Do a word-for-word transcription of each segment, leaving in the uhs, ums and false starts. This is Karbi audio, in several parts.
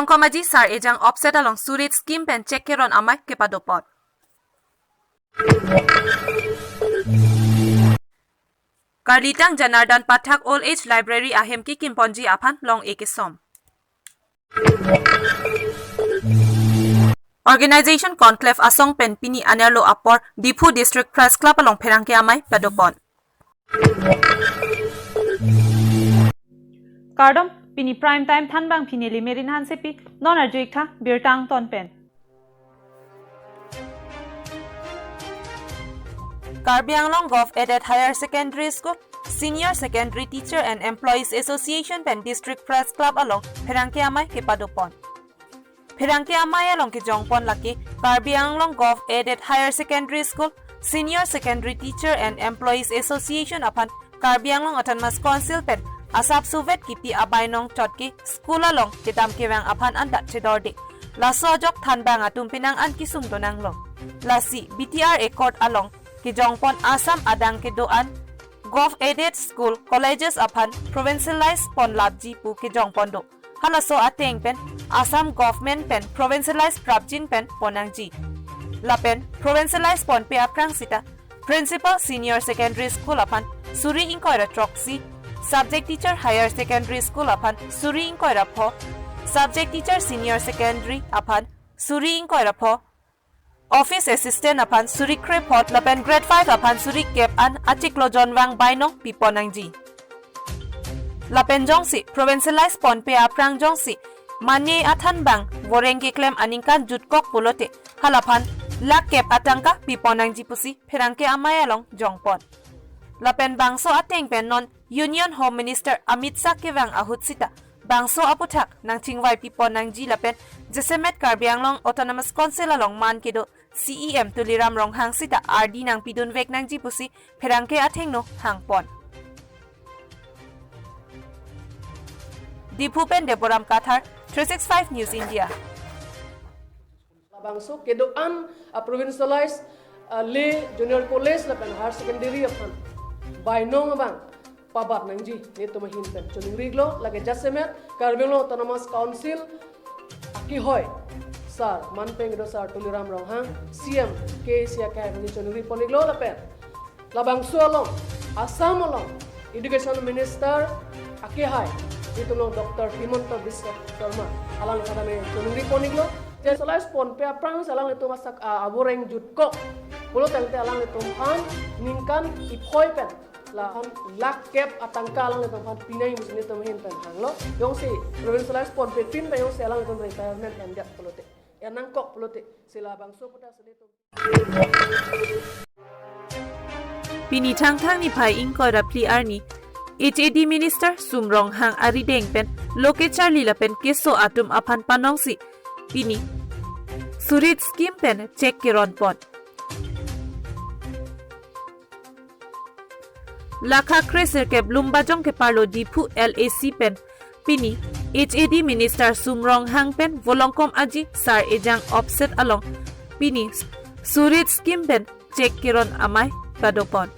Komaji Sar Ejang Offset along Surit Scheme pen cheque keron amei kepadopon. Karlitang Janardan Pathak Old Age Library ahem kekimponji aphan long-e kesom. Organization Conclave asong pen pini anerlo apor Diphu District Press Club along pherangke amei padopon. Kardom, pini prime time thanbang pini Limerin Hansepi, non arju-ik tha birta angton pen. Karbi Anglong Govt Aided Higher Secondary School, Senior Secondary Teacher and Employees Association pen District Press Club along pherangke amei kepadopon. Pherangke amei along kejongpon lake Karbi Anglong Govt Aided Higher Secondary School, Senior Secondary Teacher and Employees Association aphan Karbi Anglong Autonomous Council pen asap suvet kipi abainong chotke school along kedam kevang aphan anta chedorde. Laso ajok thanbang atum penang an kesung donanglo. Lasi B T R Accord along kejongpon Assam adang kedo-an Govt Aided School, Colleges aphan provincialize ponlapji pu kejongpon do. Halaso ateng pen Assam Government pen provincialize prapjin pen ponnangji. Lapen provincialize ponpe aphrang sita Principal Senior Secondary School aphan suri ingkoi ra throksi, Subject Teacher Higher Secondary School aphan suri ingkoi ra pho, Subject Teacher Senior Secondary aphan suri ingkoi ra pho, Office Assistant aphan suri krepho lapen Grade five aphan suri kep an achiklo jonvang bainong piponnangji. Lapen jongsi provincialize ponpe aphrang jongsi mane athanbang voreng keklem aningkan jutkok pulote halaphan lakh kep atangka piponnangji pusi pherangke amei along jongpon. Lapen bangso ateng pen non Union Home Minister Amit Shah kevang ahut sita bangso aputhak nangchingvai piponnangji lapen jasemet Karbi Anglong Autonomous Council along man kedo C E M Tuliram Ronghang sita ardi nangpidunvek nangji pusi pherangke athengno hangpon. Diphu pen Deboram Kathar, three six five News India. Labangso kedo-an a provincialize, a, le junior college lapen higher secondary aphan bainong abang pabat nangji netum ahin pen choningri-iklo. Lake jasemet Karbi Anglong Autonomous Council akehoi sir, manpeng kedo sir Tuliram Ronghang, C E M K A A C akehai pen choningri pon-iklo lapen labangso along, Assam along Education Minister akehai netum along Doctor Himanta Biswa Sarma, alangliphan tame choningri pon-iklo. Provincialize ponpe aphrang si alanglitum asak, a, avoreng jutkok pulo tangte alanglitum aphan ningkan iphoi pen lahan lakh kep atangka alanglitum aphan pinangji pusi netum ahin pen hanglo. Jongsi provincialize ponpe pin pen jongsi alanglitum retirement endetpo pulote, ya nangkok pulote, si labangso aputhak si netum. Pini Thangthang niphai ingkoi ra phli arni H A D Minister Sum Ronghang arideng pen lo kecharli lapen keso atum aphan panongsi pini Surit Scheme pen cheque keronpon. Lakha kre sirkep Lumbajong keparlo Diphu L A C pen pini H A D Minister Sum Ronghang pen Volongkom Aji Sar Ejang Offset along pini Surit Scheme pen cheque keron amei padopon.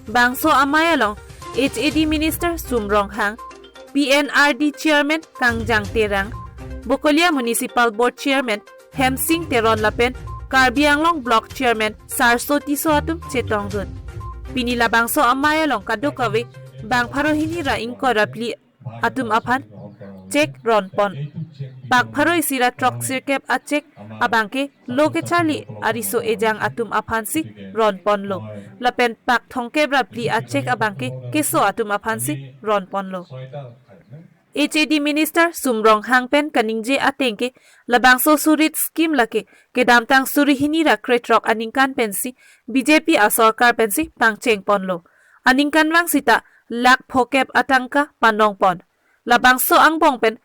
Bangso amei along H A D Minister Sum Ronghang, P N R D Chairman Kangjang Terang, Bokolia Municipal Board Chairman Hemsing Teron lapen Karbi Anglong Block Chairman Sarso Tisso atum chetongdun. Pini labangso amei along kadokave bang pharo hini ra ingkoi ra phli atum aphan cheque ronpon. Pak pharo isi ra throk sirkep a cheque abangke lo kecharli ariso ejang atum aphansi ronponlo. Lapen pak thomkep ra phli a cheque abangke keso atum aphansi ronponlo. H A D Minister Sum Ronghang pen kaningje atengke labangso Surit Scheme lake kedamtang suri hini ra krethrok aningkan pensi B J P asorkar pensi pangchengponlo. Aningkanvang sita lakh phokep atangka panongpon. Labangso angbong pen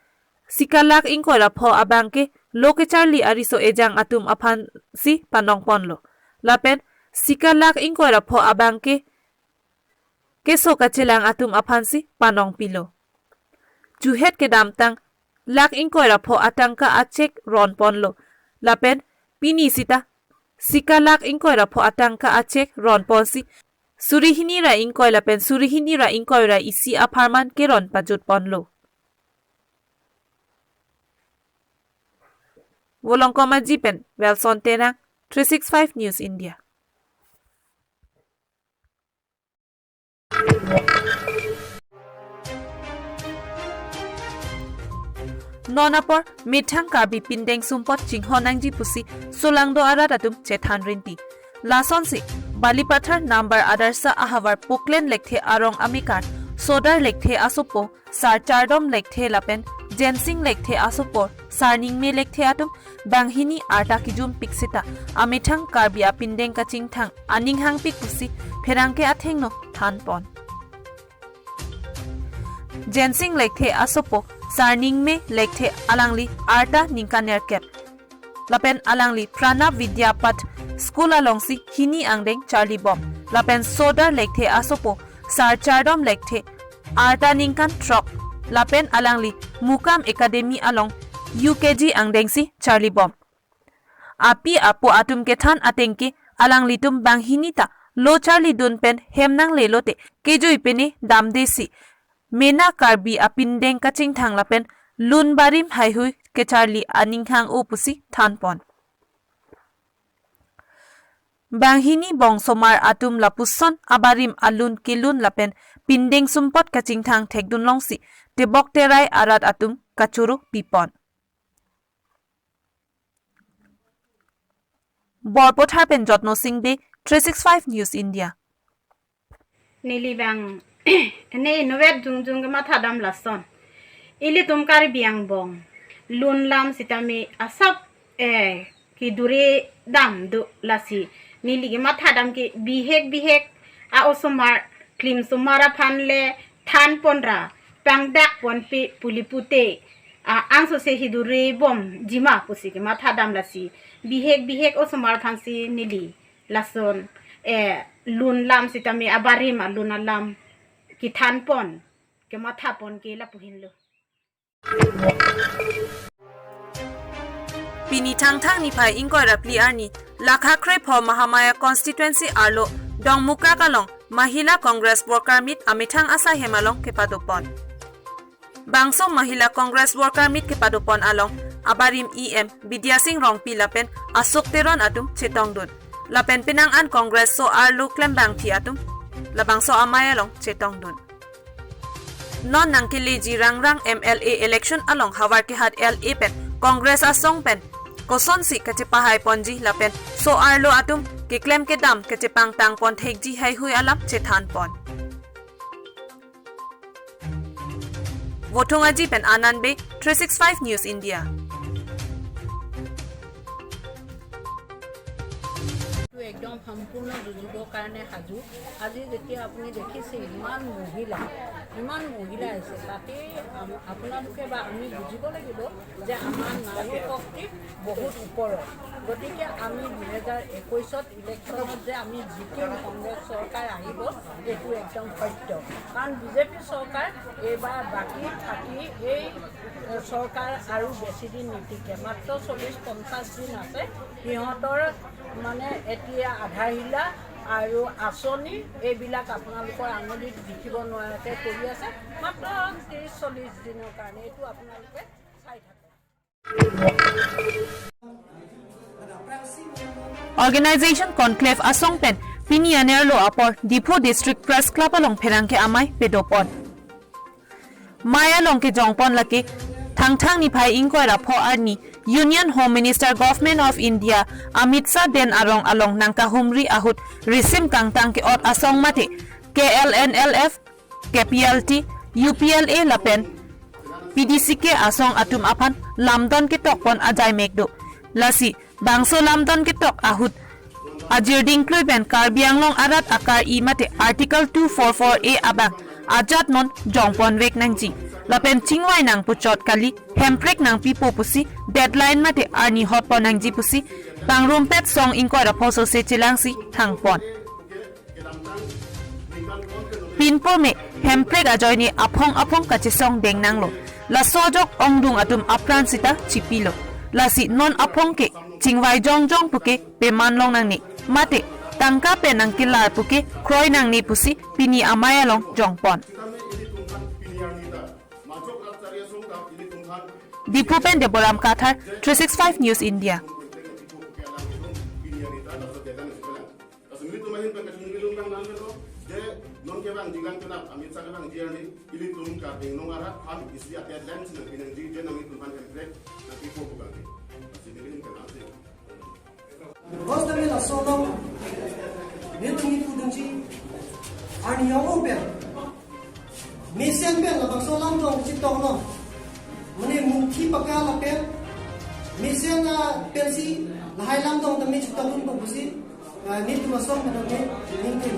sika lakh ingkoi ra pho abangke lo kecharli ariso ejang atum aphansi panongponlo. Lapen sika lakh ingkoi ra pho abangke keso kachelang atum aphansi panongpilo. Juhet kedamtang lakh ingkoi ra pho atangka a cheque ronponlo. Lapen pini sita sika lakh ingkoi ra pho atangka a cheque ronponsi suri hini ra ingkoi lapen suri hini ra ingkoi ra isi apharman keron pajutponlo. Volongkom Aji pen Welson Terang, three six five News India. Non apor methang Karbi pindeng sumpot chinghon nangji pusi solangdo arat atum chethan rinti. Lasonsi Balipathar Nambar Adarsha ahavar Puklen Lekthe arong amekar, Sodar Lekthe asopo, Sar Chardom Lekthe lapen Jensing Lekthe asopo, Sar Ningme Lekthe atum banghini arta kijum pik sita amethang Karbi apindeng kachingthang aning hangpik pusi pherangke athengno thanpon. Jensing Lekthe asopo Sar Ningme Lekthe alangli arta ningkan nerkep. Lapen alangli Pranab Vidya Path School alongsi hini angdeng charlibom. Lapen Sodar Lekthe asopo Sar Chardom Lekthe arta ningkan throk. Lapen alangli Mukam Academy along U K G angdengsi charlibom. Api apo atum kethan atengke alanglitum banghini ta lo charlidun pen hem nangle lote kejui pene damdesi mena Karbi apindeng kachingthang lapen lun barim haihui kecharli aning hang-o pusi thanpon. Banghini bongsomar atum lapuson abarim alun kelun lapen pindeng sumpot kachingthang thekdun longsi tebok terai arat atum kachoro pipon. Borpothar pen Jotno Singh Bey, three six five News India. Neli bang ne inutvet jongjong kemathadam lason. Ilitum Karbi angbong lun lam sitame asap, eh, kedure dam do lasi. Neli kemathadam ke bihek bihek a-osomar klimsomar aphan le thanponra pangdakponpe pu le pute, a, angsose hidure bomji ma pusi kemathadam lasi. Bihek bihek osomar aphansi neli lason, eh, lun lam sitame abarim alun alam kethanpon kemathapon ke lapu hinlo. Pini Thangthang niphai ingkoi ra phli arni, Lakha Krepho Mahamaya Constituency arlo Dongmukak along Mahila Congress Worker Meet amethang asai hem along kepadopon. Bangso Mahila Congress Worker Meet kepadopon along abarim E M Bidya Sing Rongpi lapen Ashok Teron atum chetongdun. Lapen penang an Congress so-arlo klembangphi atum labangso amei along chetongdun. Non nangkeleji rangrang M L A election along Howraghat L A pen Congress asong pen kosonsi kachepahaiponji lapen so-arlo atum keklem kedam kachepangtangpon thekji haihui alam chethanpon. Vothung Aji pen Anand Bey, three six five News India. এইটো একদম সম্পূৰ্ণ যুঁজিবৰ কাৰণে সাজু। আজি যেতিয়া আপুনি দেখিছে ইমান মহিলা, ইমান মহিলা আহিছে, তাতে আম-, আপোনালোকে বা আমি বুজিব লাগিব যে আমাৰ নাৰী শক্তি বহুত ওপৰত। গতিকে আমি দুহেজাৰ একৈশত ইলেকশ্যনত যে আমি জিকিম, কংগ্ৰেছ চৰকাৰ আহিব, এইটো একদম সত্য। কাৰণ বিজেপি চৰকাৰ এইবাৰ বাকী থাকি এই চৰকাৰ আৰু বেছি দিন নিটিকে, মাত্ৰ চল্লিছ পঞ্চাছ দিন আছে। সিহঁতৰ মানে এতিয়া আধাৰশিলা আৰু আঁচনি এইবিলাক আপোনালোকৰ আঙুলিত দেখিব নোৱাৰাকে কৰি আছে। মাত্ৰ ত্ৰিছ চল্লিছ দিনৰ কাৰণে এইটো আপোনালোকে চাই থাকক। Organization Conclave asong pen pini anerlo apor Diphu District Press Club along pherangke amei pedopon. Mei along kejongpon lake Thangthang niphai ingkoi ra pho arni Union Home Minister Government of India Amit Shah den arong along nangkahumri ahut risim kangtang ke-ot asong mate K L N L F, K P L T, U P L A lapen P D C K asong atum aphan lamdon ketokpon ajai mek do. Lasi bangso lamdon ketok ahut ajirding klui pen Karbi Anglong arat akar-i mate Article two four four A abang ajat non jongponvek nangji. Lapen chingvai nang puchot kali, hemprek nangpipo pusi deadline mate arni hotpon nangji pusi pangrumpet song ingkoi ra pho sose chelangsi thangpon. Pinpur me hemprek ajoine aphong aphong kachesong deng nanglo. Laso ajok ongdung atum apran sita chipilo. Lasi non aphong ke chingvai jongjong puke peman long nangne. Mate tangka pen nangkelar puke kroi nangne pusi pini amei along jongpon. Diphu pen Deboram Kathar, three six five News India. Bos tame laso along nelitum nipudunji arni yong pen mesen pen labangso alam tong chetonglo. Mane mungki paka lapen mesen, ah, pensi lahai alam tong tame chetongdunpo pusi, ah, nelitum ason pen tame ningtin.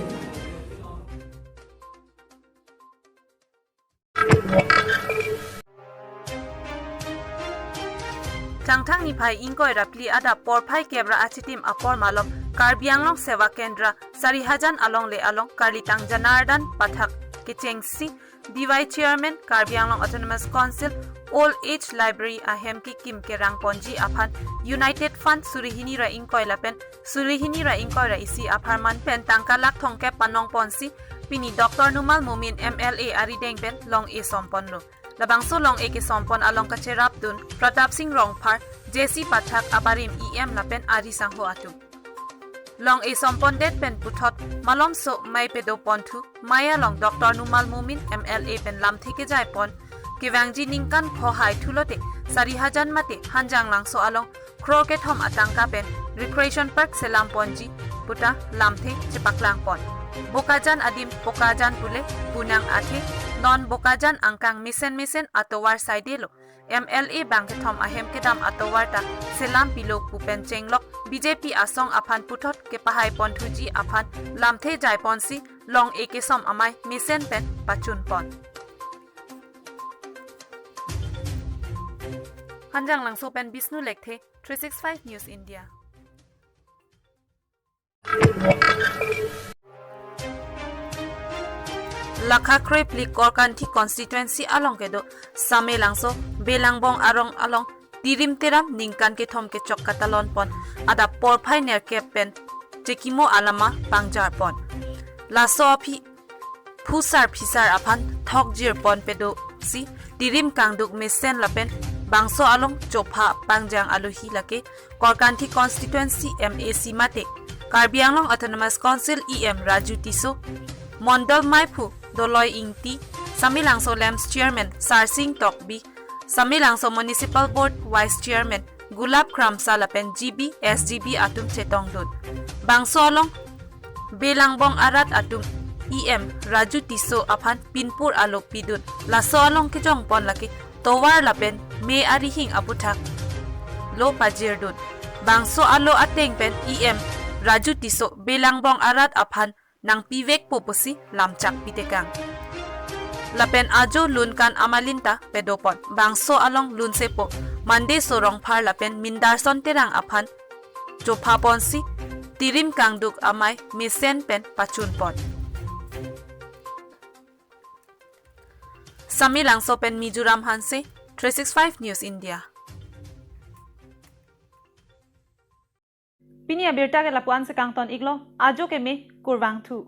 Thangthang niphai ingkoi ra phli adap porphai kep ra achitim apor malom Karbi Anglong Seva Kendra Sarihajan alongle along Karlitang Janardan Pathak kechengsi D Y Chairman Karbi Anglong Autonomous Council Old Age Library ahem kekim kerang ponji aphan United Fund suri hini ra ingkoi lapen suri hini ra ingkoi ra isi apharman pen tangka lakh thomkep panong ponsi pini Doctor Numal Momin M L A arideng pen long-e som ponlo. Labangso long-e kesom pon along kacherapdun Pratap Singh Rongphar, J C Pathak abarim E M lapen ari sangho atum. Long-e som pondet pen puthot malomso mei pedo ponthu mei along Doctor Numal Momin M L A pen lamthe kejai pon kevangji ningkan pho hai thulote Sarihajan mate Hanjanglangso along crore kethom atangka pen recreation park selam ponji puta lamthe chepaklang pon. Bokajan adim Bokajan pule punang athe non Bokajan angkang mesen mesen atovar saidelo M L A bang kethom ahem kedam atovar ta selam pilo pu pen chenglok B J P asong aphan puthot kepahai ponthuji aphan lamthe jai ponsi long-e kesom amei mesen pen pachun pon. Hanjanglangso pen Bishnu Lekthe, three six five News India. Lakha krepli Korkanthi constituency along kedo Samelangso Belangbong arong along Tirim Teram ningkan kethom kechok katalon pon adap porphai nerkep pen chekimo alama pangjar pon. Laso aphi phusar phisar aphan thokjir pon pedo si tirim kangduk mesen lapen bangso along chopha pangjang alohi lake Korkanthi constituency M A C mate Karbi Anglong Autonomous Council E M Raju Tisso, Mondol Maiphu Doloi Ingti, Samelangso LAMPS Chairman Sarsing Tokbi, Samelangso Municipal Board Vice Chairman Gulab Kramsa lapen G B, S G B atum chetongdun. Bangso along Belangbong arat atum E M Raju Tisso aphan pinpur alo pidun. Laso along kejong pon lake tovar lapen me arihing aputhak lo pajirdun. Bangso alo ateng pen E M Raju Tisso Belangbong arat aphan nangpivekpo pusi lamchak pitekang. Lapen ajo lunkan amalin ta pedopon. Bangso along lunsepo Mandeso Rongphar lapen Mindarson Terang aphan chopha ponsi tirim kangduk amei mesen pen pachun pon. Samelangso pen Mizoram Hanse, three six five News India. Pini abirta ke lapu-an si kangton iklo, ajo keme, kurvangthu.